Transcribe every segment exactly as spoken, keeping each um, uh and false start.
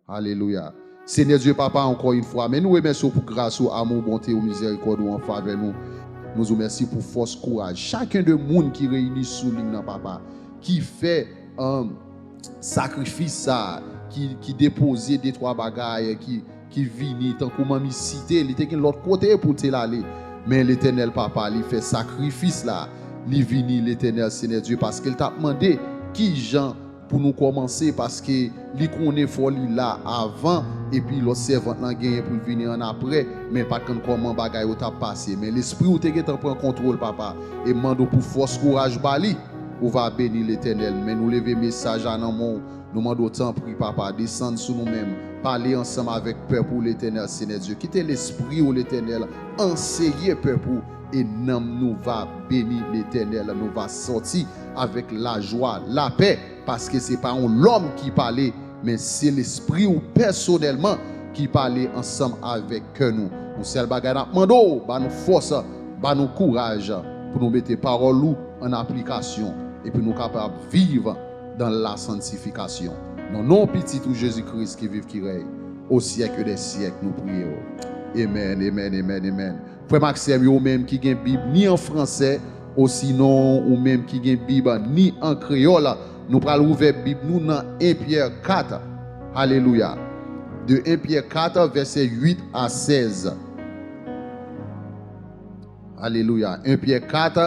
Alelouya. Senyè Dye, Papa, encore une fois, men nou remèsye w pou gras ou, amou, bonte ou, mizèrikòd ou an favè nou. Nou di w mèsi pou fòs, kouraj. Chacun de moun ki reyini sou liy nan, Papa, ki fè, um, sakrifis sa, ki, ki depoze de twa bagay, ki, ki vini, tankou manmi Site, li te gen lòt kote pou l te l ale. Men Letènèl Papa, li fè sakrifis la, li vini, Letènèl Senyè Dye, paske l t ap mande ki jan pou nou kòmanse, paske li konnen fò li la avan, epi lòt sèvant lan genyen pou l vini ann apre, men pa t konn kòman bagay yo t ap pase. Men Lespri w te gentan pran kontwòl, Papa, e m mande w pou fòs, kouraj ba li. Ou va beni, Letènèl, men nou leve mesaj la nan men w. Nou mande w, tanpri, Papa, desann sou nou menm. Pale ansanm avèk pèp ou, Letènèl, Senyè Dye. Kite Lespri w, Letènèl, anseye pèp ou, e nanm nou va beni, Letènèl. Nou va sòti avèk lajwa, lapè, paske se pa yon lòm ki pale, men se Lespri w pèsonèlman ki pale ansanm avèk kè nou. Yon sèl bagay n ap mande w, ba nou fòs, ba nou kouraj pou nou mete pawòl ou an aplikasyon, epi nou kapab viv dans la sanctification. Nan non Pitit ou Jezi Kris ki viv, ki rèy au siècle des siècles, nou priye w. Amen, amen, amen, amen. Frè m ak sè m yo, ou menm ki gen Bib ni an fransè, osinon ou menm ki gen Bib ni an kreyòl, nou pral ouvè Bib nou nan en Pyè kat. Alelouya. De en Pyè kat, vèsè uit a sèz. Alelouya. En Pyè kat,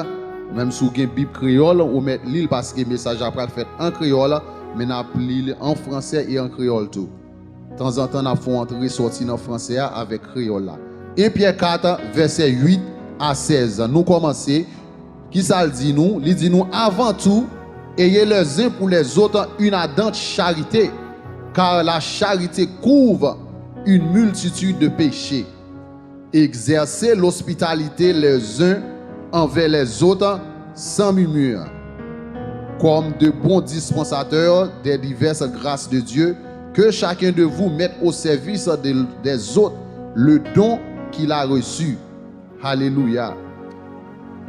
menm si w gen Bib kreyòl, ou mèt li l, paske mesaj la pral fèt an kreyòl, men n ap li l an fransè e an kreyòl tou. Tanzantan, n ap fè yon antre sòti nan fransè a avèk kreyòl la. En Pyè kat, vèsè uit a sèz. Nou kòmanse. Kisa l di nou? Li di nou, avant tout, ayez les uns pour les autres une ardente charité, car la charité couvre une multitude de péchés. Exercez l'hospitalité les uns envers les autres sans murmure. Comme de bons dispensateurs des diverses grâces de Dieu, que chacun de vous mette au service de- des autres le don qu'il a reçu. Alelouya.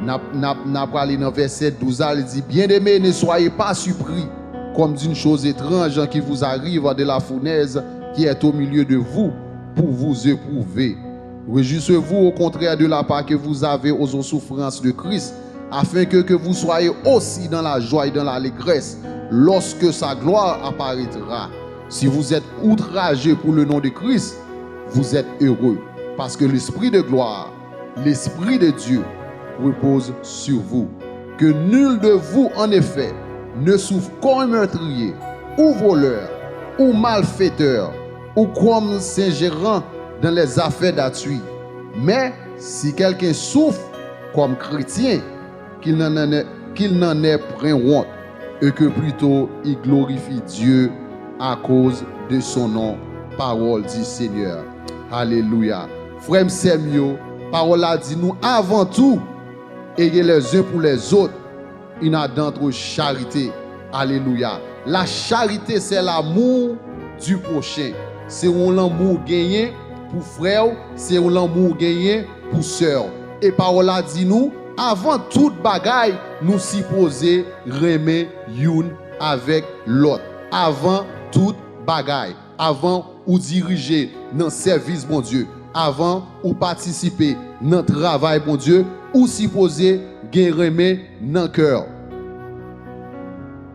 N ap, n ap, n ap prale nan vèsè douz la, li di, bien-aimés, ne soyez pas surpris comme d'une chose étrange qui vous arrive de la fournaise qui est au milieu de vous pour vous éprouver. Réjouissez-vous au contraire de la part que vous avez aux souffrances de Christ, afin que, que vous soyez aussi dans la joie et dans l'allégresse lorsque sa gloire apparaîtra. Si vous êtes outragés pour le nom de Christ, vous êtes heureux, parce que l'Esprit de gloire, l'Esprit de Dieu, repose sur vous. Que nul de vous, en effet, ne souffre comme meurtrier, ou voleur, ou malfaiteur, ou comme s'ingérant dans les affaires d'autrui. Mais si quelqu'un souffre comme chrétien, qu'il n'en ait, qu'il n'en ait point honte, et que plutôt il glorifie Dieu à cause de son nom. Parole du Seigneur. Alelouya. Frè m, sè m yo, pawòl la di nou, avant tout, ayez les uns pour les autres une ardente charité. Alelouya. La charité, c'est l'amour du prochain. Se yon lanmou w genyen pou frè w, se yon lanmou w genyen pou sè w. E pawòl la di nou, avan tout bagay, nou sipoze renmen youn avèk lòt. Avan tout bagay, avan ou dirije nan sèvis Bondye, avan ou patisipe nan travay Bondye, ou sipoze gen renmen nan kè w.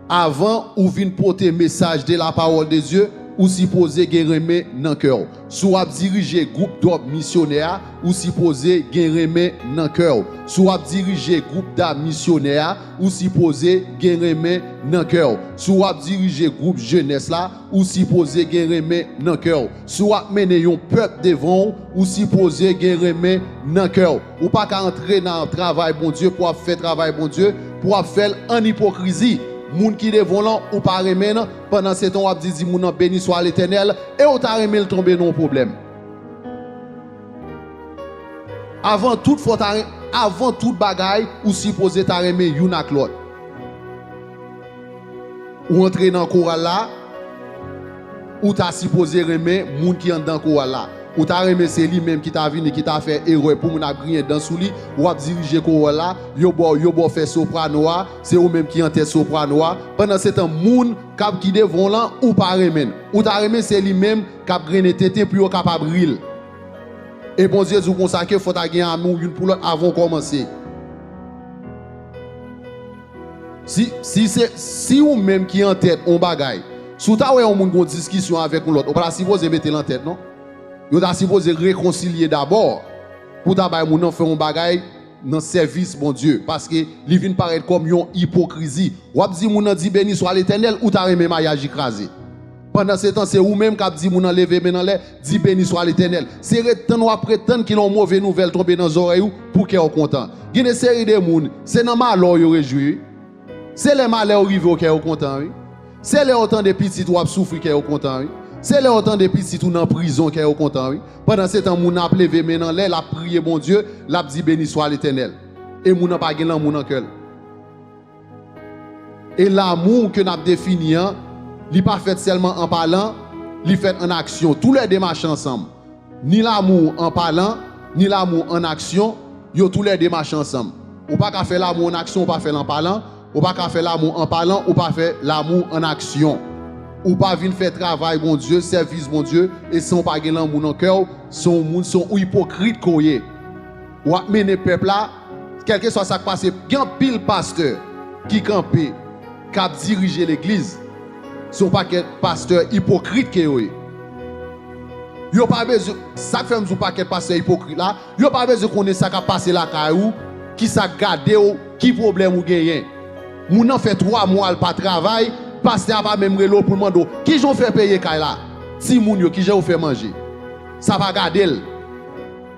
Avan ou vin pote mesaj de la parole de Dieu, ou sipoze gen renmen nan kè w. Si w ap dirije gwoup dòb misyonè a, ou sipoze gen renmen nan kè w. Si w ap dirije gwoup dam misyonè a, ou sipoze gen renmen nan kè w. Si w ap dirije gwoup jenès la, ou sipoze gen renmen nan kè w. Si w ap mennen yon pèp devan w, ou sipoze gen renmen nan kè w. Ou pa ka antre nan travay Bondye pou w ap fè travay Bondye, pou w ap fè l an ipokrizi. Moun ki devan w lan, ou pa renmen l, pandan se tan w ap di, di moun nan, beni swa Letènèl, e w ta renmen l tonbe nan yon pwoblèm. Avan tout, fò ta ren-, avan tout bagay, ou sipoze ta renmen youn ak lòt. Ou antre nan koral la, ou ta sipoze renmen moun ki anndan koral la. Ou ta renmen se li menm ki ta vini, ki ta fè erè pou moun ap griyen dan sou li, w ap dirije kowòl la, yo ba w, yo ba w fè soprano a, se ou menm ki antèt soprano a. Pandansetan, moun k ap ki devan w lan, ou pa renmen l. Ou ta renmen se li menm k ap grennen tenten pou yo kapab ri l. E Bondye di w konsa ke fò w ta gen amou youn pou lòt avan w kòmanse. Si, si se, si ou menm ki antèt yon bagay, si w ta wè yon moun gon diskisyon avèk yon lòt, ou pa ta sipoze mete l antèt, non. Yo ta sipoze rekonsilye dabò pou ta bay moun nan fè yon bagay nan sèvis Bondye, paske li vin parèt kòm yon ipokrizi. W ap di moun nan, "Di beni swa Letènèl," ou ta renmen maryaj li kraze. Pandansetan, se ou menm k ap di moun nan, "Leve men n anlè, di beni swa Letènèl." Se ret tann w ap ret tann ki lè yon move nouvèl tonbe nan zòrèy ou pou kè w kontan. Gen de seri de moun, se nan malè w yo rejwi, wi. Se lè malè yo rive w kè yo kontan, wi. Se lè yo tande pitit ou ap soufri kè yo kontan, wi. Se lè yo tande pitit ou nan prizon kè yo kontan, wi. Pandansetan, moun nan ap leve men n anlè, l ap priye Bondye, l ap di, "Beni swa Letènèl." E moun nan pa gen lanmou nan kè l. E lanmou ke n ap defini an, li pa fèt sèlman an palan, li fèt an aksyon. Toulède mache ansanm. Ni lanmou an palan, ni lanmou an aksyon, yo toulède mache ansanm. Ou pa ka fè lanmou an aksyon, ou pa fè l an palan. Ou pa ka fè lanmou an palan, ou pa fè lanmou an aksyon. Ou pa vin fè travay Bondye, sèvis Bondye, e san w pa gen lanmou nan kè w, se yon moun, se yon ipokrit ke w ye. W ap mennen pèp la, kèlkeswa sa k pase, gen anpil pastè ki kanpe, k ap dirije legliz. Se yon pakèt pastè ipokrit ke yo ye. Yo pa bezwen, sa k fè m di w pakèt pastè ipokrit la, yo pa bezwen konnen sa k ap pase lakay ou, kisa k gade w, ki pwoblèm ou genyen. Moun nan fè twa mwa l pa travay, pastè a pa menm rele w pou l mande w, "Kijan w fè peye kay la? Timoun yo, kijan yo fè manje?" Sa pa gade l.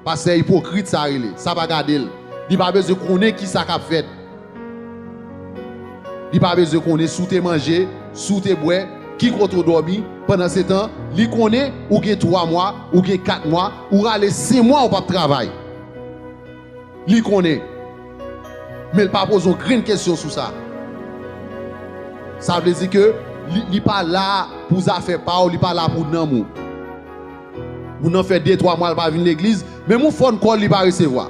Pastè ipokrit sa rele, sa pa gade l. Li pa bezwen konnen kisa k ap fèt. Li pa bezwen konnen si w te manje, si w te bwè, ki kote w dòmi. Pandansetan, li konnen ou gen twa mwa, ou gen kat mwa, ou rale senk mwa ou p ap travay. Li konnen. Men l pa poze yon grenn kesyon sou sa. Sa vle di ke li, li pa la pou zafè pa w, li pa la pou nanm ou. Moun nan fè de, twa mwa l pa vin legliz, menm yon fòn kòl li pa resevwa.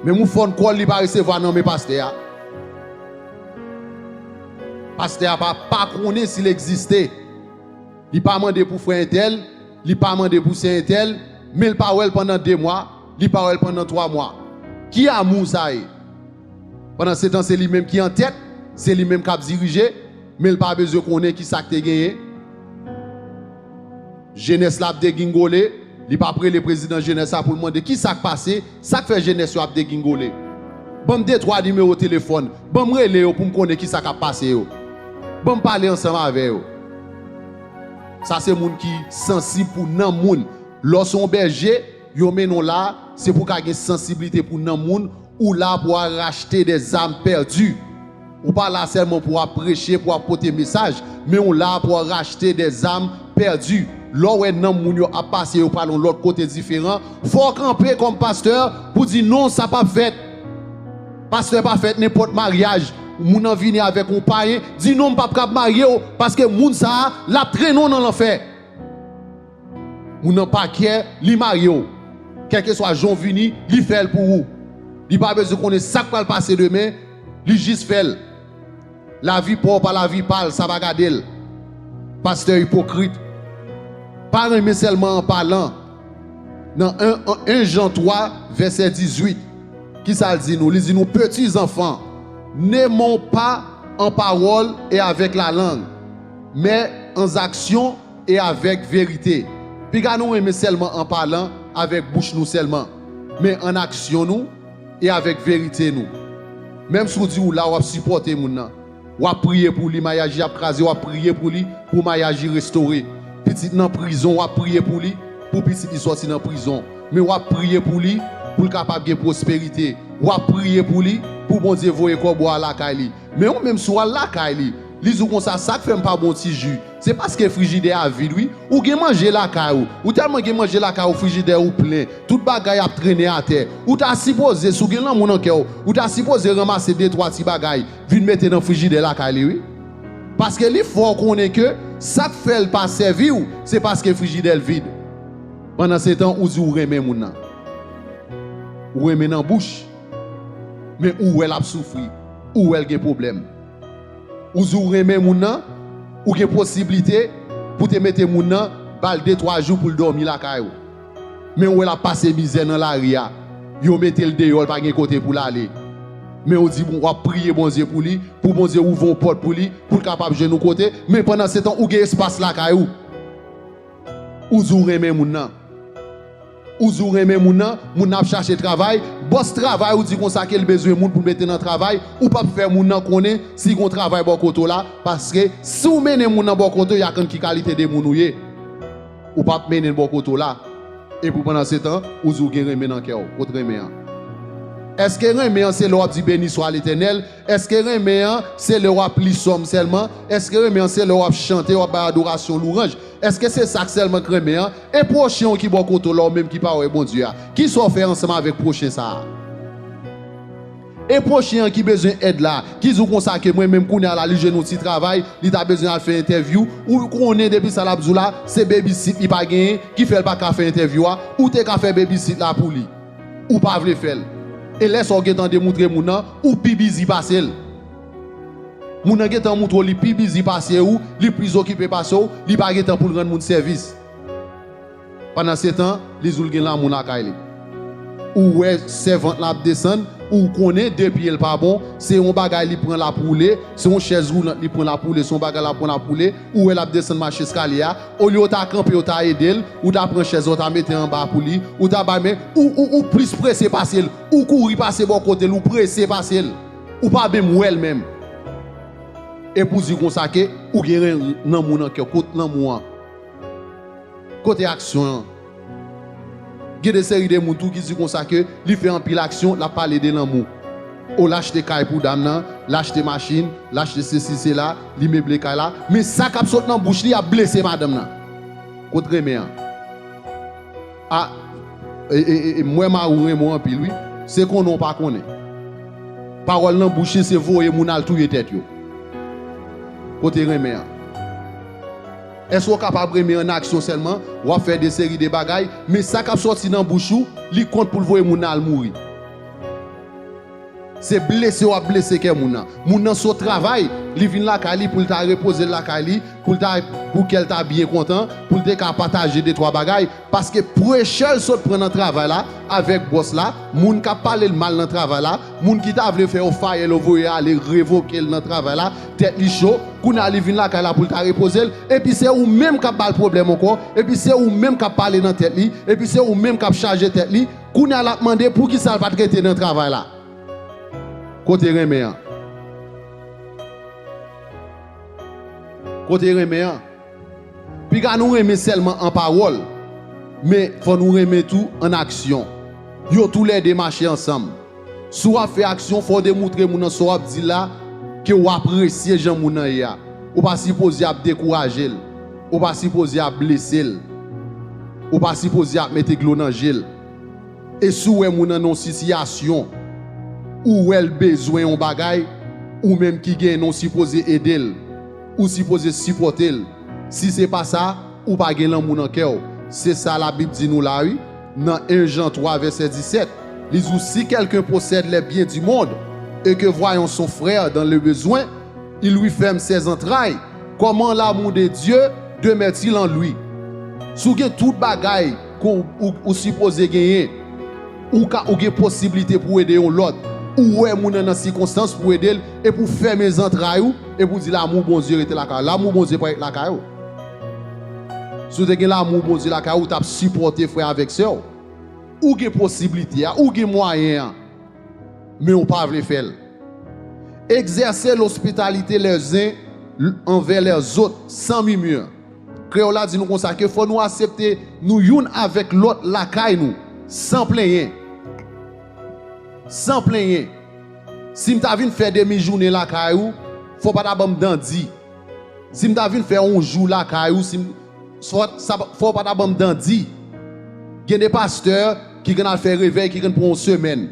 Menm yon fòn kòl li pa resevwa nan men pastè a. Pastè a pa, pa konnen si l egziste. Li pa mande pou frè entèl, li pa mande pou sè entèl, men l pa wè l pandan de mwa, li pa wè l pandan twa mwa. Ki amou sa ye? Pandansetan, se li menm ki antèt, se li menm k ap dirije, men l pa bezwen konnen ki sa k te genyen. Jenès la ap degingole, li p ap rele prezidan jenès la pou l mande ki sa k pase, sa k fè jenès yo ap degingole. Ban m de twa nimewo telefòn, ban m rele yo pou m konnen ki sa k ap pase yo. Ban m pale ansanm avè yo. Sa se moun ki sansib pou nanm moun. Lè w se yon bèje, yo mennen w la, se pou w ka gen sansiblite pou nanm moun, ou la pou w al rachte des âmes perdues. Ou pa la sèlman pou w ap preche, pou w ap pote mesaj, men ou la pou w al rachte des âmes perdues. Lè w wè nanm moun yo ap pase, yo pral yon lòt kote diferan, fò w kanpe kòm pastè pou di, "Non, sa p ap fèt." Pastè pa fèt nenpòt maryaj. Moun nan vini avèk yon payen, di, "Non, m p ap kab marye w, paske moun sa a, l ap trennen w nan lanfè." Moun nan pa kè, li marye w. Kèlkeswa jan w vini, li fè l pou ou. Li pa bezwen konnen sa k pral pase demen, li jis fè l. Lavi pa w pa lavi pa l, sa pa gade l. Pastè ipokrit. Pa renmen sèlman an palan. Nan en, en Jan twa, vèsè dizuit, kisa l di nou? Li di nou, "Petits enfants, n'aimons pas en parole et avec la langue, mais en action et avec vérité." Piga nou renmen sèlman an palan, avèk bouch nou sèlman, men an aksyon nou e avèk verite nou. Menm si w di w la, w ap sipòte moun nan, w ap priye pou li, maryaj li ap kraze, w ap priye pou li, pou maryaj li restore. Pitit nan prizon, w ap priye pou li, pou pitit li sòti nan prizon. Men w ap priye pou li, pou l kapab gen pwosperite. W ap priye pou li, pou Bondye voye kòbo a lakay li. Men ou menm, si w al lakay li, li di w konsa, "Sa k fè m pa bwè yon ti ji, se paske frijidè a vid, wi." Ou gen manje lakay ou. Ou tèlman gen manje lakay ou, frijidè ou plen. Tout bagay ap trennen atè. Ou ta sipoze, si w gen lanmou nan kè w, ou ta sipoze ranmase de twa ti bagay, vin mete nan frijidè lakay li, wi. Paske li fè w konnen ke sa k fè l pa sèvi w, se paske frijidè l vid. Pandan se tan, ou di ou renmen moun nan. Ou renmen nan bouch, men ou wè l ap soufri, ou wè l gen pwoblèm. Ou di ou renmen moun nan, ou gen posiblite pou te mete moun nan, ba l de twa jou pou l dòmi lakay ou. Men ou wè l ap pase mizè nan lari a. Yo mete l deyò, l pa gen kote pou l ale. Men ou di, bon, w ap priye Bondye pou li, pou Bondye ouvri yon pòt pou li, pou l kapab jwenn yon kote. Men pandan se tan, ou gen espas lakay ou. Ou di ou renmen moun nan. Ou di ou renmen moun nan, moun nan ap chache travay. Bòs travay ou di konsa ke l bezwen moun pou l mete nan travay. Ou p ap fè moun nan konnen si gon travay bò kote w la, paske si w mennen moun nan bò kote w, y a konn ki kalite de moun ou ye. Ou p ap mennen l bò kote w la. Epi pandan se tan, ou di ou gen renmen nan kè w. Kot renmen an? Èske renmen an se lè w ap di, beni swa Letènèl? Èske renmen an se lè w ap li sòm sèlman? Èske renmen an se lè w ap chante, w ap bay adorasyon, lwanj? Èske se sa k sèlman k renmen an? E pwochen w ki bò kote w la, ou menm ki pa wè Bondye a, kisa w fè ansanm avèk pwochen sa a? E pwochen an ki bezwen èd la, ki di w konsa ke mwen menm kounye a la, li jwenn yon ti travay, li ta bezwen al fè entèvyou, ou konnen depi sa l ap di w la, se babysit li pa genyen, ki fè l pa ka fè entèvyou a, ou te ka fè babysit la pou li. Ou pa vle fè l. E lè sa w gentan demoutre moun nan, ou pi bizi pase l. Moun nan gentan moutre w li pi bizi pase ou, li plis okipe pase w, li pa gen tan pou l rann moun sèvis. Pandan se tan, li di w l gen lanmou lakay li. Ou wè sèvant la ap desann, ou konnen de pye l pa bon, se yon bagay li pran l ap woule, se yon chèz woulant li pran l ap woule, se yon bagay l ap pran l ap woule, ou wè l ap desann mach eskalye a, olye w ta kanpe, w ta ede l, ou ta pran chèz la, w ta mete anba pou li, ou ta bay men, ou, ou, ou plis prese pase l, ou kouri pase bò kote l, ou prese pase l, ou pa menm wè l menm. Epi w di konsa ke ou gen ren-, lanmou nan kè w, kot lanmou an? Kote aksyon an? Gen de seri de moun tou ki di konsa ke li fè anpil aksyon, l ap pale de lanmou. O, l achte kay pou dam nan, l achte machin, l achte sesi, sela, li meble kay la. Men sa k ap sot nan bouch li ap blese madanm nan. Kot renmen an? A, e, e, e, e, m wè mari w renmen w anpil, wi. Se konnen w pa konnen. Pawòl nan bouch li, se voye moun al touye tèt yo. Kote renmen an? Èske w kapab renmen an aksyon sèlman? W ap fè de seri de bagay, men sa k ap sòti nan bouch ou, li kont pou l voye moun nan al mouri. Se blese w ap blese kè moun nan. Moun nan sot travay, li vin lakay li pou l ta repoze l lakay li, pou l ta, pou kè l ta byen kontan, pou l te ka pataje de twa bagay. Paske pressure l sot pran nan travay la, avèk bòs la, moun k ap pale l mal nan travay la, moun ki ta vle fè yo fire l, yo voye ale, revoke l nan travay la, tèt li cho, kounye a li vin lakay la pou l ta repoze l, epi se ou menm k ap ba l pwoblèm ankò, epi se ou menm k ap pale nan tèt li, epi se ou menm k ap chaje tèt li, kounye a l ap mande poukisa l pa t rete nan travay la. Kote renmen an? Kote renmen an? Piga nou renmen sèlman an pawòl, men fò nou renmen tou an aksyon. Yo toulède mache ansanm. Si w ap fè aksyon, fò w demoutre moun nan sa w ap di la, ke w apresye jan moun nan ye a. Ou pa sipoze ap dekouraje l. Ou pa sipoze ap blese l. Ou pa sipoze ap mete dlo nan je l. E si w wè moun nan nan yon sitiyasyon, ou wè l bezwen yon bagay, ou menm ki gen, ou sipoze ede l, ou sipoze sipòte l. Si se pa sa, ou pa gen lanmou nan kè w. Se sa Labib di nou la, wi. Nan en Jan twa, vèsè disèt, li di, si quelqu'un possède les biens du monde et que voyant son frère dans le besoin, il lui ferme ses entrailles, comment l'amour de Dieu demeure-t-il en lui? Si w gen tout bagay ke w, ou, ou sipoze genyen, ou ka, ou gen posiblite pou w ede yon lòt, ou wè moun nan nan sikonstans pou w ede l, epi w fèmen zantray ou, epi w di lanmou Bondye rete lakay ou. Lanmou Bondye pa ret lakay ou. Si w te gen lanmou Bondye lakay ou, ou t ap sipòte frè avèk sè w. Ou gen posiblite a, ou gen mwayen an, men ou pa vle fè l. Exercez l'hospitalité les uns envers les autres sans murmure. Kreyòl la di nou konsa ke fò nou aksepte nou youn avèk lòt lakay nou, san plenyen. San plenyen. Si m ta vin fè demi jounen lakay ou, fò w pa ta ban m dandi. Si m ta vin fè yon jou lakay ou, si m, fò, sa, fò w pa ta ban m dandi. Gen de pastè ki konn al fè revèy, ki konn pran yon semèn,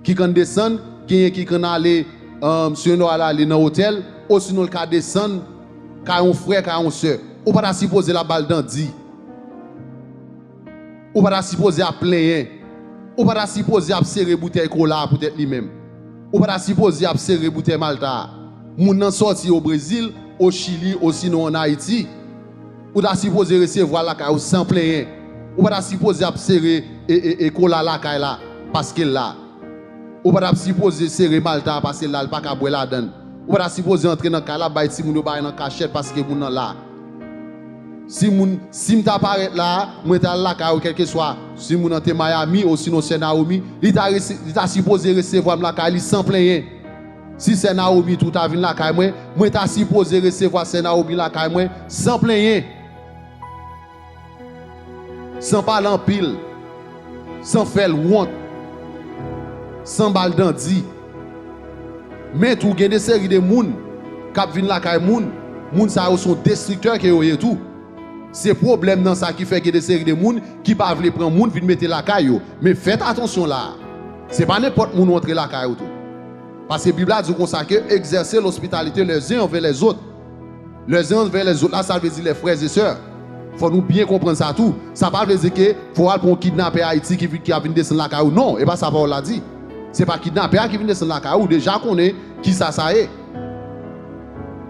ki konn desann, genyen ki konn ale, um, si yo al ale nan otèl, osinon l ka desann kay yon frè, kay yon sè. Ou pa ta sipoze l ap ba l dandi. Ou pa ta sipoze ap plenyen. Ou pa ta sipoze ap sere boutèy kola a poutèt li menm. Ou pa ta sipoze ap sere boutèy malta a. Moun nan sòti o Brezil, o Chili, osinon ann Ayiti. Ou ta sipoze resevwa l lakay ou san plenyen. Ou pa ta sipoze ap sere e, e, e kola lakay la paske l la. Ou pa t ap sipoze sere malta a paske l la, l pa ka bwè ladan l. Ou pa t ap sipoze antre nan kay la, bay timoun yo bagay nan kachèt paske moun nan la. Si moun, si m ta parèt la, mwen t al lakay ou, kèlkeswa si moun nan te Miami osinon sè Naomi, li ta resi-, li ta sipoze resevwa m lakay li san plenyen. Si sè Naomi tou ta vin lakay mwen, mwen ta sipoze resevwa sè Naomi lakay mwen san plenyen. San pale anpil, san fè l wont, san ba l dandi. Men tou, gen de seri de moun k ap vin lakay moun, moun sa yo se yon destriktè ke yo ye tou. Se pwoblèm nan sa ki fè gen de seri de moun ki pa vle pran moun vin mete lakay yo. Men fèt atansyon la a. Se pa nenpòt moun ou antre lakay ou tou. Paske Bib la di w konsa ke exercez l'hospitalité les uns envers les autres. Les uns envers les autres la, sa vle di les frères et sœurs. Fò nou byen konprann sa tou. Sa pa vle di ke fò w al pran yon kidnapè Ayiti ki, ki ap vin desann lakay ou. Non, e pa sa pawòl la di. Se pa kidnapè a ki vin desann lakay ou, ou deja konnen kisa sa ye.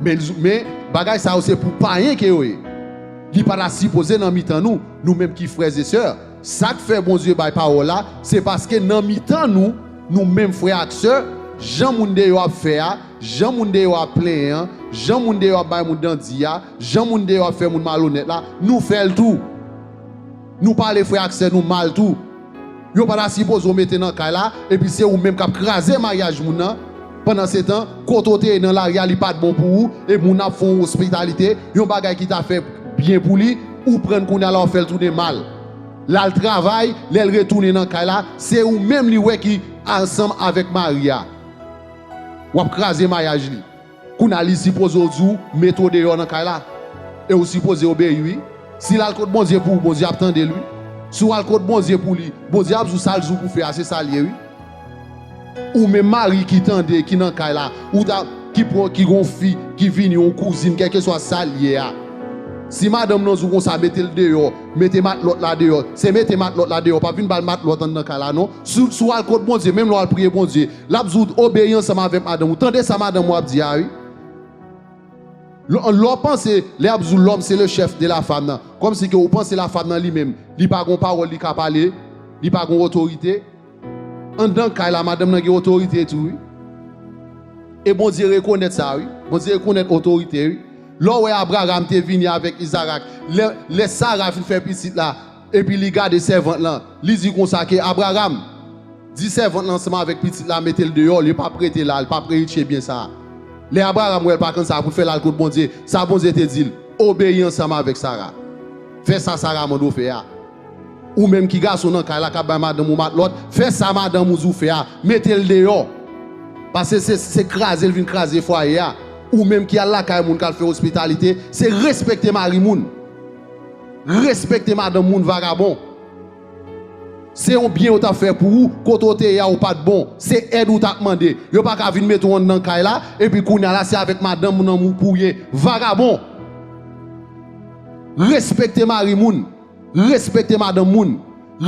Men, men bagay sa yo se pou payen ke yo ye. Li pa ta sipoze nan mitan nou, nou menm ki frè e sè. Sa k fè Bondye bay pawòl la, se paske nan mitan nou, nou menm frè ak sè, jan moun deyò ap fè a, jan moun deyò ap plenyen an, jan moun deyò ap bay moun dandi a, jan moun deyò ap fè moun malonèt la, nou fè l tou. Nou pale frè ak sè nou mal tou. Yo pa ta sipoze w mete nan kay la, epi se ou menm k ap kraze maryaj moun nan. Pandansetan, kote w te ye nan lari a, li pa t bon pou ou, e moun ap fè w ospitalite, yon bagay ki ta fè byen pou li, ou pran l kounye a la, w fè l tounen mal. L al travay, lè l retounen nan kay la, se ou menm li wè ki ansanm avèk mari a. W ap kraze maryaj li. Kounye a li sipoze w di w mete w deyò nan kay la. E w sipoze obeyi wi. Si l al kot Bondye pou ou, Bondye ap tande l wi. Si w al kot Bondye pou li, Bondye ap di w sa l di w pou fè a, se sa l ye wi. Ou menm mari ki tande, ki nan kay la, ou ta, ki pran, ki gon fi, ki vini, yon kouzin, kèlkeswa sa l ye a. Si madanm nan di w konsa, mete l deyò, mete matlòt la deyò, se mete matlòt la deyò, pa vin ba l matlòt anndan kay la non. Si, si w al kot Bondye, menm lè w al priye Bondye, l ap di w obeyi ansanm avèk madanm ou. Tande sa madanm ou ap di a wi. Lè, lè w panse, lè y ap di w l'homme c'est le chef de la femme nan, kòmsi ke ou panse la femme nan li menm, li pa gon pawòl li ka pale, li pa gon otorite. Anndan kay la, madanm nan gen otorite tou wi. E Bondye rekonèt sa wi. Bondye rekonèt otorite wi. Lè w wè Abraram te vini avèk Izarak, lè, lè Sara fin fè pitit la, epi li gade sèvant lan, li di konsa ke Abraram, di sèvant lan ansanm avèk pitit la mete l deyò, li p ap rete la, li p ap eritye byen sa a. Lè Abraram wè l pa konn sa pou l fè l al kot Bondye, sa Bondye te di l, obeyi ansanm avèk Sara. Fè sa Sara mande w fè a. Ou menm ki gason nan kay la k ap bay madanm ou matlòt, fè sa madanm ou di w fè a, mete l deyò. Paske se, se kraze l vin kraze fwaye a. Ou menm ki al lakay moun k al fè ospitalite, se respekte mari moun. Respekte madanm moun vagabon. Se yon byen yo t ap fè pou ou, kote w te ye a ou pa t bon, se èd ou t ap mande. Yo pa ka vin mete w anndan kay la, epi kounye a la se avèk madanm nan moun pou w ye. Vagabon! Respekte mari moun, respekte madanm moun,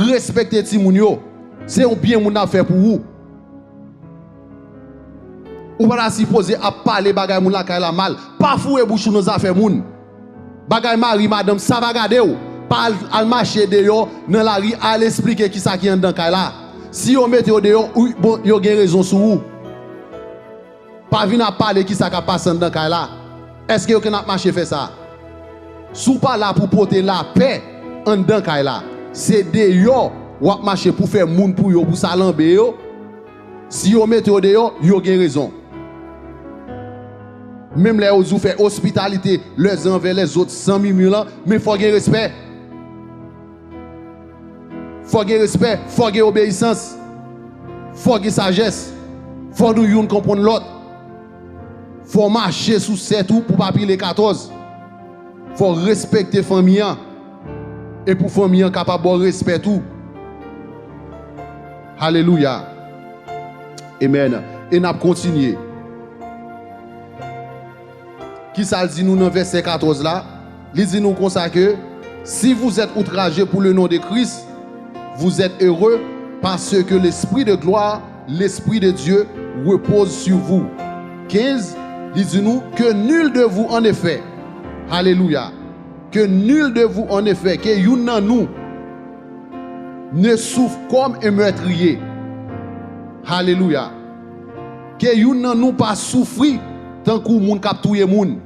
respekte timoun yo. Se yon byen moun ap fè pou ou. Ou pa ta sipoze ap pale bagay moun lakay la mal. Pa foure bouch ou nan zafè moun. Bagay mari, madanm, sa pa gade w. Pa al, al mache deyò nan lari, al esplike kisa ki anndan kay la. Si yo mete yo deyò, ou, bon, yo gen rezon sou ou. Pa vin ap pale kisa k ap pase anndan kay la. Èske yo konn ap mache fè sa? Si w pa la pou pote lapè anndan kay la, se deyò w ap mache pou fè moun pou yo, pou salanbe yo. Si yo mete yo deyò, yo gen rezon. Menm lè yo di w fè ospitalite les uns envers les autres san mimi lan, men fò gen respè. Fò gen respè, fò gen obeyisans, fò gen sajès, fò nou youn konprann lòt. Fò w mache sou sèt ou pou w pa pile katòz. Fò w respekte fanmi an. E pou fanmi an kapab ba w respè tou. Alelouya. Amèn. E n ap kontinye. Kisa l di nou nan vèsè katòz la? Li di nou konsa ke, si vous êtes outragés pour le nom de Christ, Vous êtes heureux parce que l'Esprit de gloire, l'Esprit de Dieu repose sur vous. Kenz, li di nou, que nul de vous en effet, alelouya, que nul de vous en effet, ke youn nan nou ne souffre comme un meurtrier. Alelouya. Ke youn nan nou pa soufri tankou moun k ap touye moun.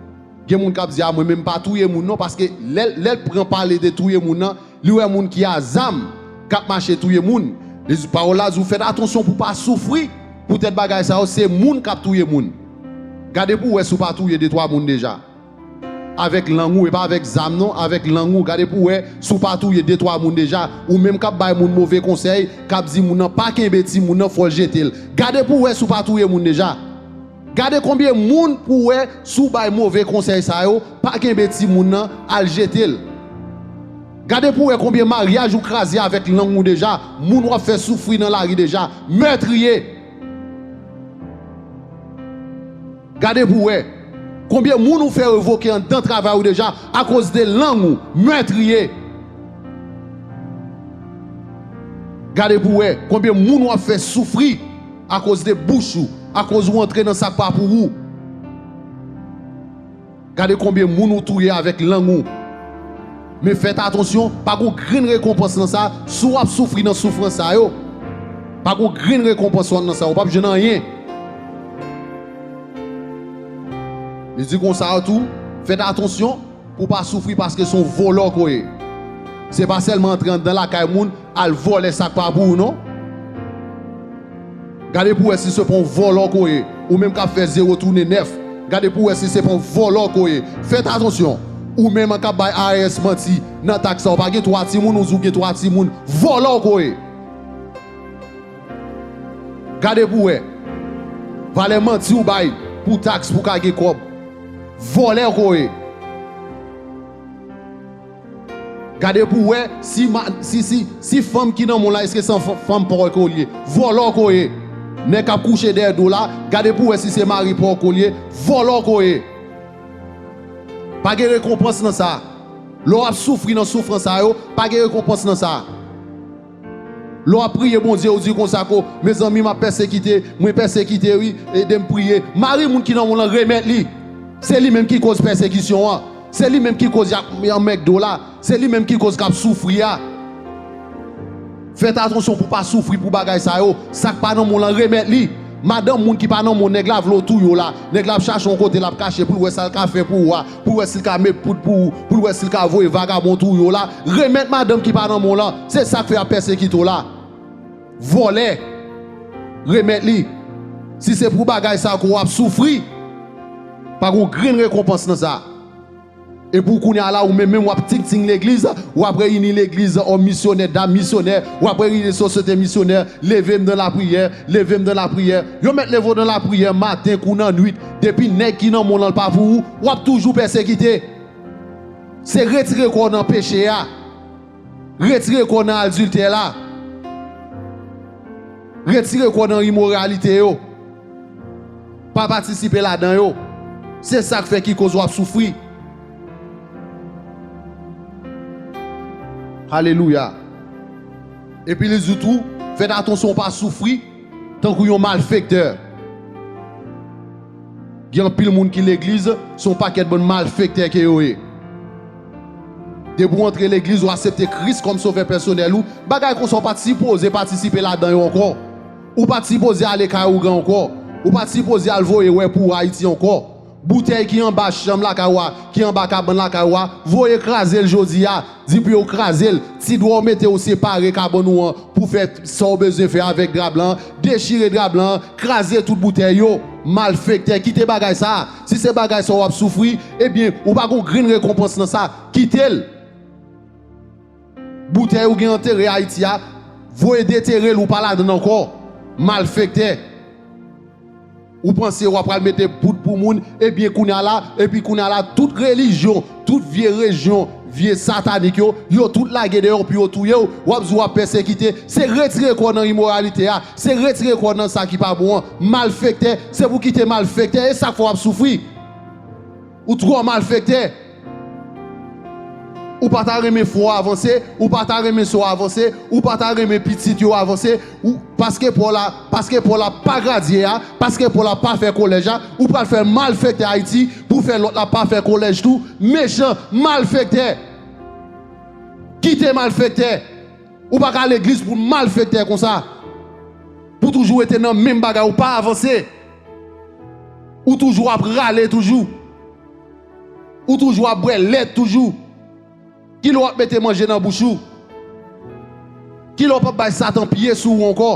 Gen moun k ap di, a, mwen menm pa touye moun non, paske lè, lè l pran pale de touye moun nan, li wè moun ki a zam k ap mache touye moun. Li di, pawòl la di w, fèt atansyon pou w pa soufri poutèt bagay sa yo, se moun k ap touye moun. Gade pou w wè si w pa touye de twa moun deja. Avèk lang ou, e pa avèk zam non, avèk lang ou, gade pou w wè si w pa touye de twa moun deja. Ou menm k ap bay moun move konsèy, k ap di moun nan pa kenbe timoun nan, fò l jete l. Gade pou w wè si w pa touye moun deja. Gade konbyen moun pou w wè si w bay move konsèy sa yo, pa kenbe timoun nan, al jete l. Gade pou w wè konbyen maryaj ou kraze avèk lang ou deja, moun w ap fè soufri nan lari deja, mètriye. Gade pou w wè konbyen moun ou fè revoke anndan travay ou deja akoz de lang ou, mètriye. Gade pou w wè konbyen moun w ap fè soufri akoz de bouch ou, akoz ou antre nan sa k pa pou ou. Gade konbyen moun ou touye avèk lang ou. Men fèt atansyon, pa gon grenn rekonpans nan sa. Si w ap soufri nan soufrans sa yo, pa gon grenn rekonpans w nan sa, ou p ap jwenn anyen. Li di konsa tou, fèt atansyon pou w pa soufri paske se yon vòlò ke w ye. Se pa sèlman antre anndan lakay moun, al vòlè sa k pa pou ou non. Gade pou w wè si se pa yon vòlò ke w ye, ou menm k ap fè zewo tounen nèf. Gade pou w wè si se pa yon vòlò ke w ye. Fèt atansyon, ou menm k ap bay I R S manti nan taks sa, ou pa gen twa timoun, ou di w gen twa timoun, vòlò ke w ye. Gade pou w wè valè manti ou bay pou taks pou w ka gen kòb. Vòlè ke w ye. Gade pou w wè si, ma- si, si, si fanm ki nan men w la, èske se yon fanm pa w ke w ye? Vòlò ke w ye. Nèg k ap kouche dèyè do w la, gade pou w wè si se mari pa w ke w ye. Vòlò ke w ye. Pa gen rekonpans nan sa. Lè w ap soufri nan soufrans sa yo, pa gen rekonpans nan sa. Lè w ap priye Bondye, ou di konsa ko, mezanmi, m ap pèsekite, mwen pèsekite, wi, ede m priye. Mari moun ki nan men w lan, remèt li. Se li menm ki koz pèsekisyon an. Se li menm ki koz y ap, y ap mèg do la. Se li menm ki koz k ap soufri a. Fèt atansyon pou w pa soufri pou bagay sa yo. Sa k pa nan men w lan, remèt li. Madanm moun ki pa nan men w, nèg la vle w touye w la. Nèg la ap chache yon kote l ap kache pou l wè sa l ka fè pou ou a, pou l wè si l ka met poud pou ou, pou l wè si l ka voye vagabon touye w la. Remèt madanm ki pa nan men w lan. Se sa k fè y ap pèsekite w la. Vòlè. Remèt li. Si se pou bagay sa ke w ap soufri, pa gon grenn rekonpans nan sa. Epi w kounye a la, ou menm menm w ap tingting legliz, w ap reyini legliz, òm misyonè, dam misyonè, w ap reyini sosyete misyonè, leve m nan lapriyè, leve m nan lapriyè. Yo mèt leve w nan lapriyè maten kou nan nwit, depi nèg ki nan men w lan pa pou ou, w ap toujou pèsekite. Se retire kò w nan peche a. Retire kò w nan adiltè la. Retire kò w nan imoralite yo. Pa patisipe ladan yo. Se sa k fè ki koz w ap soufri. Alelouya. Epi li di tou, fèt atansyon w pa soufri tankou yon malfektè. Gen anpil moun ki legliz, se yon pakèt bann malfektè ke yo ye. Depi w antre legliz, w aksepte Kris kòm sovè pèsonèl ou, bagay konsa w pa t sipoze patisipe ladan yo ankò. Ou pa t sipoze ale kay ougan ankò. Ou pa t sipoze al voye wè pou Ayiti ankò. Boutèy ki anba chanm lakay ou a, ki anba kabann lakay ou a, voye kraze l jodi a. Di pou yo kraze l. Ti dwa w mete w separe kabann ou an pou fè sa w bezwen fè avèk dra blan an. Dechire dra blan an, kraze tout boutèy yo. Malfektè, kite bagay sa a. Si se bagay sa w ap soufri, ebyen, ou pa gon grenn rekonpans nan sa. Kite l. Boutèy ou gen antere Ayiti a, voye detere l, ou pa ladan l ankò. Malfektè. Ou panse w ap pral mete poud pou moun, ebyen kounye a la, epi kounye a la, tout relijyon, tout vye relijyon, vye satanik yo, yo tout lage deyò pou yo touye w, w ap di w ap pèsekite, se retire kò w nan imoralite a, se retire kò w nan sa ki pa bon an, malfektè, se pou kite malfektè, e sa k fè w ap soufri. Ou twò malfektè. Ou pa ta renmen frè w avanse, ou pa ta renmen sè w avanse, ou pa ta renmen pitit yo avanse, ou, paske Pòl la, paske Pòl la pa gradye a, paske Pòl la pa fè kolèj la, ou pral fè malfektè Ayiti pou fè lòt la pa fè kolèj tou. Mechan, malfektè. Kite malfektè. Ou pa ka legliz pou malfektè konsa. Pou toujou rete nan menm bagay, ou pa avanse. Ou toujou ap rale toujou. Ou toujou ap bwè lèt toujou. Kilè w ap mete manje nan bouch ou? Kilè w p ap bay Satan pye sou ou ankò?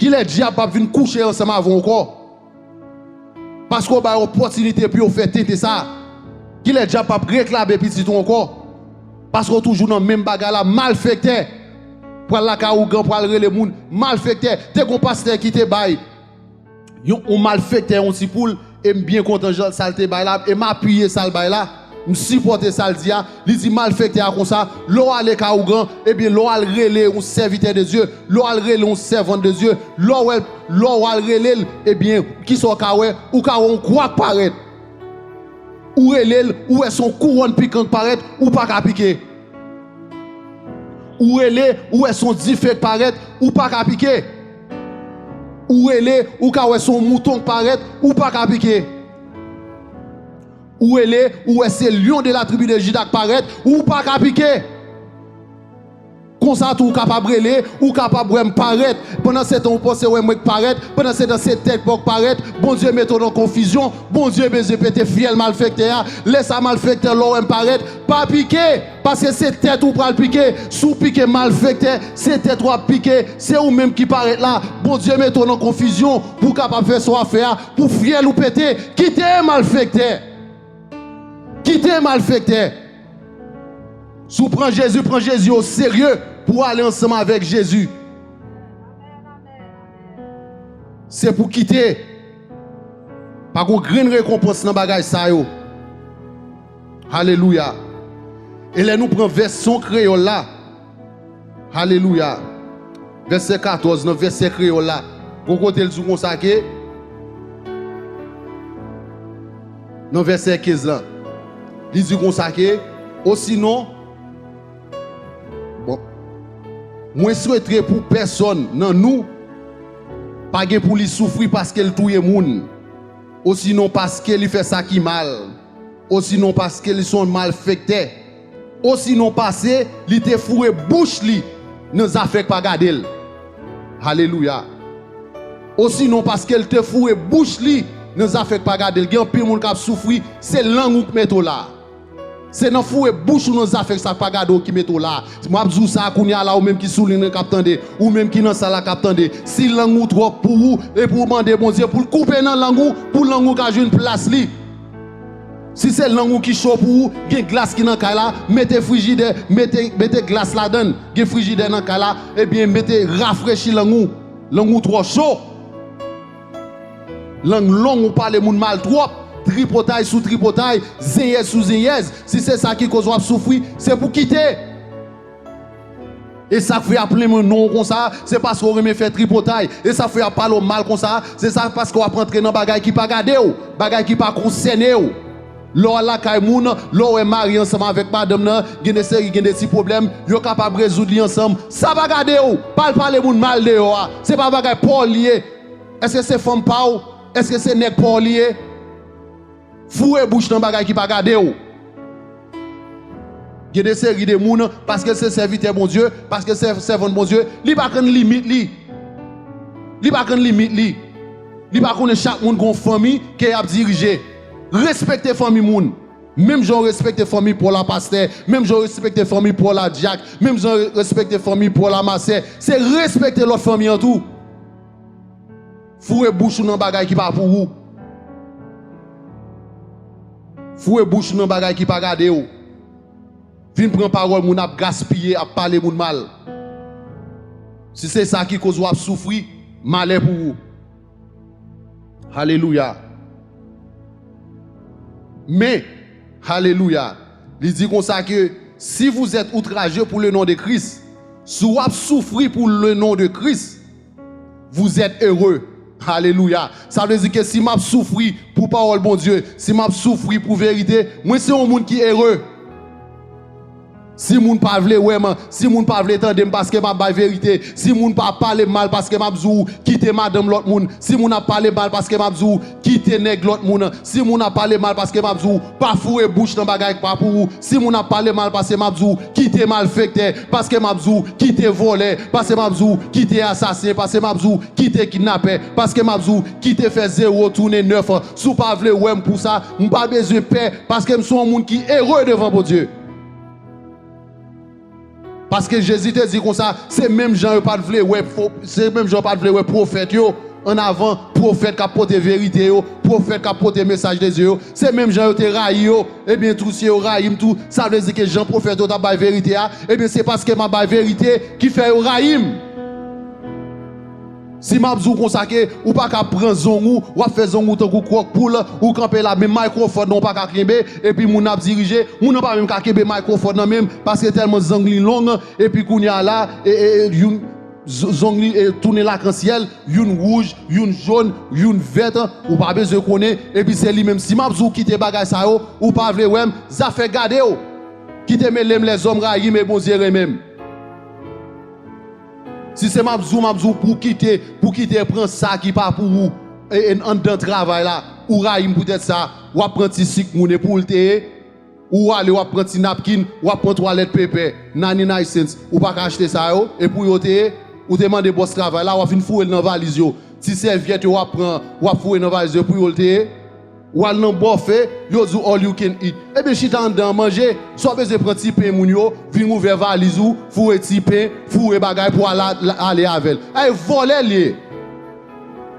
Kilè dyab p ap vin kouche ansanm avè w ankò? Paske w bay opòtinite pou yo fè tenten sa. Kilè dyab p ap reklame pitit ou ankò? Paske w toujou nan menm bagay la, malfektè. Pral lakay ougan, pral rele moun, malfektè. Te gon pastè ki te bay yon, yon malfektè yon ti poul, e m byen kontan jan sa l te bay la, e m apiye sa l bay la, m sipòte sa l di a. Li di malfektè a konsa, lè w ale kay ougan, ebyen, lè w al rele yon sèvitè de Dye, lè w al rele yon sèvant de Dye, lè w wè, lè w al rele l, ebyen, kisa w ka wè? Ou ka wè yon kwa k parèt. Ou rele l, ou wè se yon kouwòn pikan k parèt, ou pa ka pike. Ou rele, ou wè se yon dife k parèt, ou pa ka pike. Ou rele, ou ka wè se yon mouton k parèt, ou pa ka pike. Ou rele, ou wè se lion de la tribu de Juda k parèt, ou pa ka pike. Konsa tou, ou kapab rele, ou kapab wè m parèt. Pandan se tan, ou panse wè mwen k parèt. Pandan se tan, se tèt pa w k parèt. Bondye mete w nan konfizyon. Bondye bezwen pete fyèl malfektè a. Lè sa, malfektè, lè w wè m parèt, pa pike. Paske se tèt ou pral pike. Si w pike malfektè, se tèt w ap pike. Se ou menm ki parèt la. Bondye mete w nan konfizyon pou w kapab fè sa w ap fè a, pou fyèl ou pete. Kite malfektè. Kite malfektè. Si w pran Jezi, pran Jezi oserye pou w ale ansanm avèk Jezi. Se pou kite. Pa gon grenn rekonpans nan bagay sa yo. Alelouya. E lè nou pran vèsyon kreyòl la, alelouya. Vèsè katòz, nan vèsè kreyòl la, gon kote l di konsa ke, nan vèsè kenz lan, li di konsa ke, osinon, bon, mwen swete pou pèsonn nan nou pa gen pou li soufri paske l touye moun, osinon paske li fè sa ki mal, osinon paske li se yon malfektè, osinon paske li te foure bouch li nan zafè k pa gade l. Alelouya. Osinon paske l te foure bouch li nan zafè k pa gade l. Gen anpil moun k ap soufri, se lang ou k mete w la. Se nan foure bouch ou nan zafè sa k pa gade w ki mete w la. M ap di w sa kounye a la, ou menm ki sou liy nan k ap tande, ou menm ki nan sal la k ap tande. Si lang ou twòp pou ou, epi w mande Bondye pou l koupe nan lang ou, pou lang ou ka jwenn plas li. Si se lang ou ki cho pou ou, gen glas ki nan kay la, mete frijidè, mete, mete glas ladan l. Gen frijidè nan kay la, ebyen, mete rafrechi lang ou. Lang ou twò cho. Lang long, ou pale moun mal twòp. Tripotay sou tripotay, zenyèz sou zenyèz. Si se sa ki koz w ap soufri, se pou kite. E sa k fè y ap renmen non w konsa, se paske w renmen fè tripotay. E sa k fè y ap pale w mal konsa, se sa paske w ap antre nan bagay ki pa gade w, bagay ki pa konsène w. Lè w al lakay moun, lè w wè mari ansanm avèk madanm nan, gen de seri, gen de ti pwoblèm, yo kapab rezoud li ansanm. Sa pa gade w, pa al pale moun mal deyò a. Se pa bagay pa w li ye. Èske se fanm pa w? Èske se nèg pa w li ye? Foure bouch nan bagay ki pa gade w. Gen de seri de moun, paske l se sèvitè Bondye, paske l se sèvant Bondye, li pa konn limit li. Li pa konn limit li. Li pa konnen chak moun gon fanmi ke y ap dirije. Respekte fanmi moun. Menm jan w respekte fanmi pa w la pastè, menm jan w respekte fanmi pa w la dyak, menm jan w respekte fanmi pa w la masè, se respekte lòt fanmi an tou. Foure bouch ou nan bagay ki pa pou ou. Foure bouch ou nan bagay ki pa gade w. Vin pran pawòl moun ap gaspiye, ap pale moun mal. Si se sa ki koz w ap soufri, malè pou ou. Alelouya. Men, alelouya, li di konsa ke si vous êtes outragés pour le nom de Christ, si w ap soufri pou le nom de Christ, vous êtes heureux. Alelouya. Sa vle di ke si m ap soufri pou pawòl Bondye, si m ap soufri pou verite, mwen se yon moun ki ere. Si moun pa vle wè m, si moun pa vle tande m paske m ap bay verite, si moun pa ap pale m mal paske m ap di w kite madanm lòt moun, si moun ap pale m mal paske m ap di w kite nèg lòt moun, si moun ap pale m mal paske m ap di w pa foure bouch nan bagay k pa pou ou, si moun ap pale m mal paske m ap di w kite malfektè, paske m ap di w kite vòlè, paske m ap di w kite asasen, paske m ap di w kite kidnapè, paske m ap di w kite fè zewo tounen nèf. Si w pa vle wè m pou sa, m pa bezwen pè, paske m se yon moun ki ere devan Bondye. Paske Jezi te di konsa, se menm jan yo pa t vle wè fo, se menm jan yo pa t vle wè pwofèt yo ann avan, pwofèt k ap pote verite yo, pwofèt k ap pote mesaj de Dye yo, se menm jan yo te rayi yo, ebyen tou, si yo rayi m tou, sa vle di ke jan pwofèt yo t ap bay verite a, ebyen se paske m ap bay verite ki fè yo rayi m. Si m ap di w konsa ke ou pa ka pran zong ou, w ap fè zong ou tankou kwòk poul, ou kanpe la, men microphone nan ou pa ka kenbe, epi moun ap dirije, moun nan pa menm ka kenbe microphone nan menm, paske tèlman zong li long, epi kounye a la, e, e, e, youn, z-, zong li, e, tounen lakansyèl, youn wouj, youn jòn, youn vèt, ou pa bezwen konnen, epi se li menm. Si m ap di w kite bagay sa yo, ou pa vle wè m, zafè gade w. Kite mele m, lèzòm rayi m e Bondye renmen m. Si se m ap di w, m ap di w pou kite, pou kite pran sa ki pa pou ou, e, e, anndan travay la, ou rayi m poutèt sa, w ap pran ti sik moun e pou w l te ye, ou ale w ap pran ti napkin, w ap pran twalèt pepè, ninety-nine cents, ou pa ka achte sa yo, e pou yo te ye, ou te mande bòs travay la, w ap vin foure l nan valiz yo, ti sèvyèt yo w ap pran, w ap foure nan valiz yo, pou yo l te ye. W al nan bòfe, yo di w all you can eat. Ebyen chita anndan an manje, sa w bezwen pran ti pen moun yo, vin ouvè valiz ou, foure ti pen, foure bagay pou w al a-, ale avè l. Ay vòlè l ye.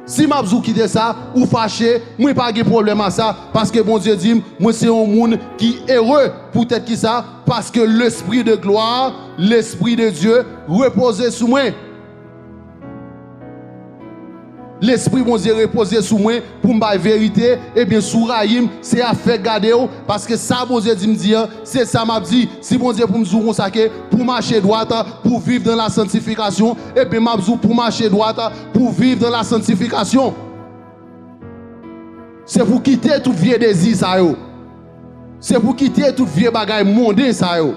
Si m ap di w kite sa, ou fache, mwen pa gen pwoblèm a sa, paske Bondye di m, mwen se yon moun ki ere. Poutèt ki sa? Paske lespri de glwa, lespri de Dye, repoze sou mwen. Lespri Bondye repoze sou mwen pou m bay verite, ebyen, si w rayi m, se afè gade w, paske sa Bondye di m di an, se sa m ap di. Si Bondye pou m di w konsa ke pou w mache dwat, pou w viv dans la sanctification, ebyen, m ap di w pou w mache dwat, pou w viv dans la sanctification. Se pou w kite tout vye dezi sa yo. Se pou w kite tout vye bagay monden sa yo.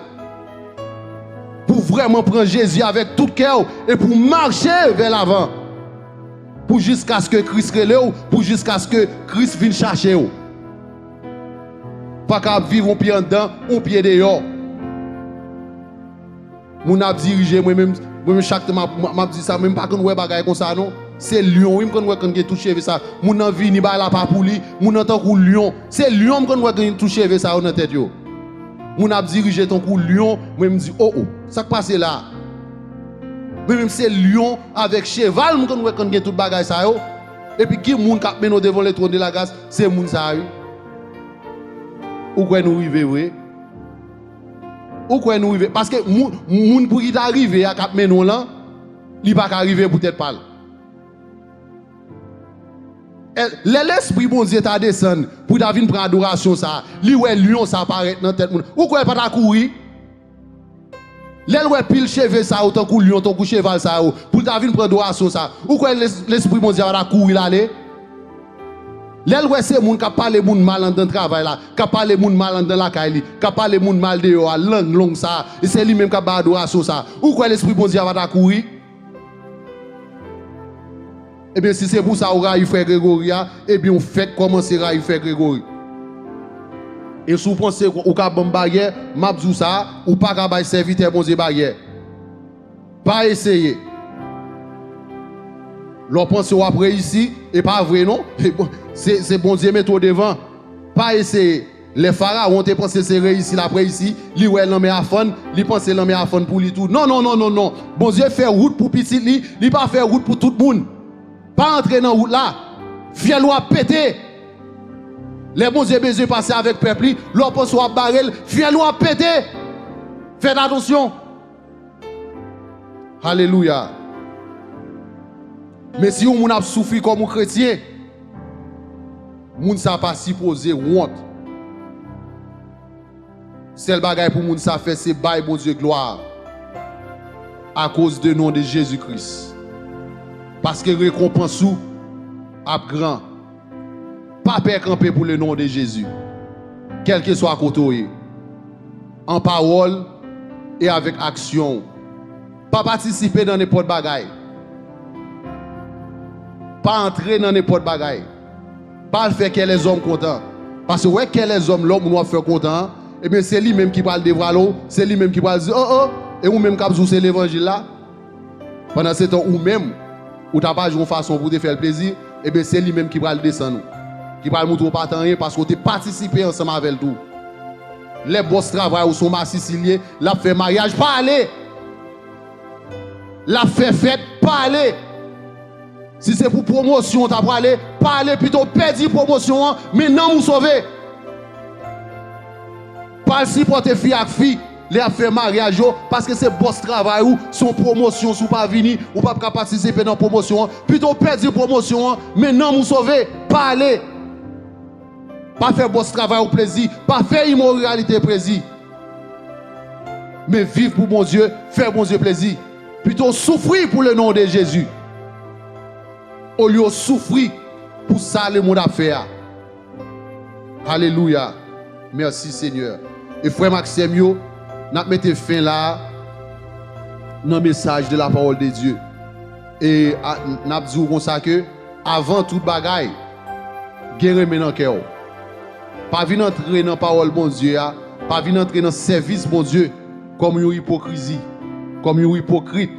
Pou w vrèman pran Jezi avèk tout kè w e pou w mache vè lavan. Pou jiskaske Kris rele w, pou jiskaske Kris vin chache w. Pa ka ap viv yon pye anndan, yon pye deyò. Moun ap dirije, mwen menm, mwen menm chak tan m ap, m ap di sa, mwen m pa konn wè bagay konsa non. Se lyon, wi, m konn wè konn gen tout cheve sa. Moun nan vini, bagay la pa pou li. Moun nan tankou lyon. Se lyon m konn wè gen tout cheve sa yo nan tèt yo. Moun ap dirije tankou lyon, mwen m di, o, o, sa k pase la? Mwen menm se lyon avèk cheval m konn wè konn gen tout bagay sa yo. Epi ki moun k ap mennen w devan le trône de la grâce? Se moun sa a, wi. Ou kwè nou rive vre? Ou kwè nou rive? Paske moun, moun pou ki ta rive a k ap mennen w lan, li pa ka rive poutèt pa l. E, lè Lespri Bondye ta desann pou ta vin pran adorasyon sa a, li wè lyon sa a parèt nan tèt moun. Ou kwè l pa ta kouri? Lè l wè pil cheve sa yo tankou lyon, tankou cheval sa yo, pou l ta vin pran adorasyon sa a, ou kwè Les-, Lespri Bondye a pa ta kouri l ale? Lè l wè se moun k ap pale moun mal anndan travay la, k ap pale moun mal anndan lakay li, k ap pale moun mal deyò a, lang long sa a, e se li menm k ap bay adorasyon sa a, ou kwè Lespri Bondye a pa ta kouri? Ebyen, si se pou sa ou rayi frè Gregori a, ebyen, ou fèk kòmanse rayi frè Gregori. E si w panse ou ka ban m baryè, m ap di w sa, ou pa ka bay sèvitè Bondye baryè. Pa eseye. Lè w panse w ap reyisi, e pa vre non. Se, se Bondye mete w devan. Pa eseye. Lè Farawon te panse se reyisi l ap reyisi, li wè lanmè a fann, li panse lanmè a fann pou li tou. Non, non, non, non, non. Bondye fè wout pou pitit li, li pa fè wout pou tout moun. Pa antre nan wout la. Fyèl ou ap pete. Lè Bondye bezwen pase avèk pèp li, lè w panse w ap bare l, fyèl ou ap pete. Fèt atansyon. Alelouya. Men si yon moun ap soufri kòm yon kretyen, moun sa pa sipoze wont. Sèl bagay pou moun sa fè se bay Bondye glwa akoz de non de Jezi Kris. Paske rekonpans ou ap gran. Pa pè kanpe pou le non de Jezi. Kèlkeswa kote w ye. An pawòl, e avèk aksyon w. Pa patisipe nan nenpòt bagay. Pa antre nan nenpòt bagay. Pa al fè kè lèzòm kontan. Paske w wè kè lèzòm lè yon moun w ap fè kontan an, ebyen se li menm ki pral devwale w, se li menm ki pral di, "Oh, oh, e ou menm k ap di w se levanjil la?" Pandan se tan ou menm, ou t ap aji yon fason pou w te fè l plezi, ebyen se li menm ki pral desann ou, ki pral montre w pa t anyen paske w te patisipe ansanm avè l tou. Lè bòs travay ou se yon masisi l ye, l ap fè maryaj, pa ale! L ap fè fèt, pa ale! Si se pou pwomosyon w ta prale, pa ale, pito w pèdi pwomosyon an, men nanm ou sove. Pa al sipòte fi ak fi lè y ap fè maryaj yo, paske se bòs travay ou, se yon pwomosyon, si w pa vini, ou p ap ka patisipe nan pwomosyon an. Pito w pèdi pwomosyon an, men nanm ou sove, pa ale. Pa fè bòs travay ou plezi, pa fè imoralite plezi. Men viv pou Bondye, fè Bondye plezi. Pito w soufri pou le non de Jezi, olye w soufri pou sa lemonn ap fè a. Alelouya. Mèsi, Senyè. E frè m ak sè m yo, n ap mete fen la a nan mesaj de la parole de Dieu. E a, n ap di w konsa ke, avan tout bagay, gen renmen nan kè w. Pa vin antre nan pawòl Bondye a, pa vin antre nan sèvis Bondye kòm yon ipokrizi, kòm yon ipokrit.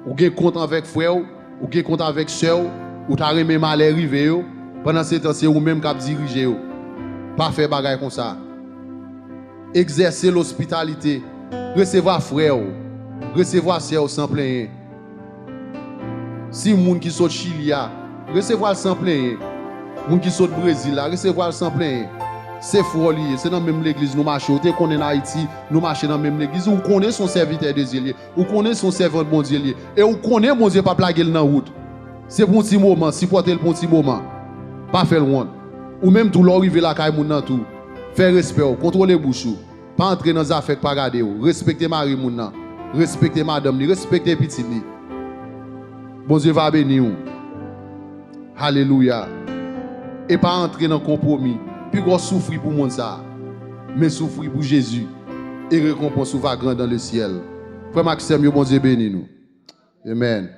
Ou gen kont avèk frè w, ou gen kont avèk sè w, ou ta renmen malè rive yo, pandan se tan se ou menm k ap dirije yo. Pa fè bagay konsa. Egzèse lospitalite. Resevwa frè w, resevwa sè w san plenyen. Si moun ki sot Chili a, resevwa l san plenyen. Moun ki sot Brezil la, resevwa l san plenyen. Se frè w li ye, se nan menm legliz nou mache. Ou te konnen n Ayiti, nou mache nan menm legliz. Ou konnen se yon sèvitè de Dye li ye. Ou konnen se yon sèvant Bondye li ye. E ou konnen Bondye p ap lage l nan wout. Se pou yon ti moman, sipòte l pou yon ti moman. Pa fè l wont. Ou menm tou, lè w rive lakay moun nan tou, fè respè w, kontwole bouch ou. Pa antre nan zafè k pa gade w. Respekte mari moun nan. Respekte madanm li. Respekte pitit li. Bondye va beni w. Alelouya. E pa antre nan konpwomi. Piga w soufri pou monn sa a. Men soufri pou Jezi. E rekonpans ou va gran dan le syèl. Frè m ak sè m yo, Bondye beni nou. Amen.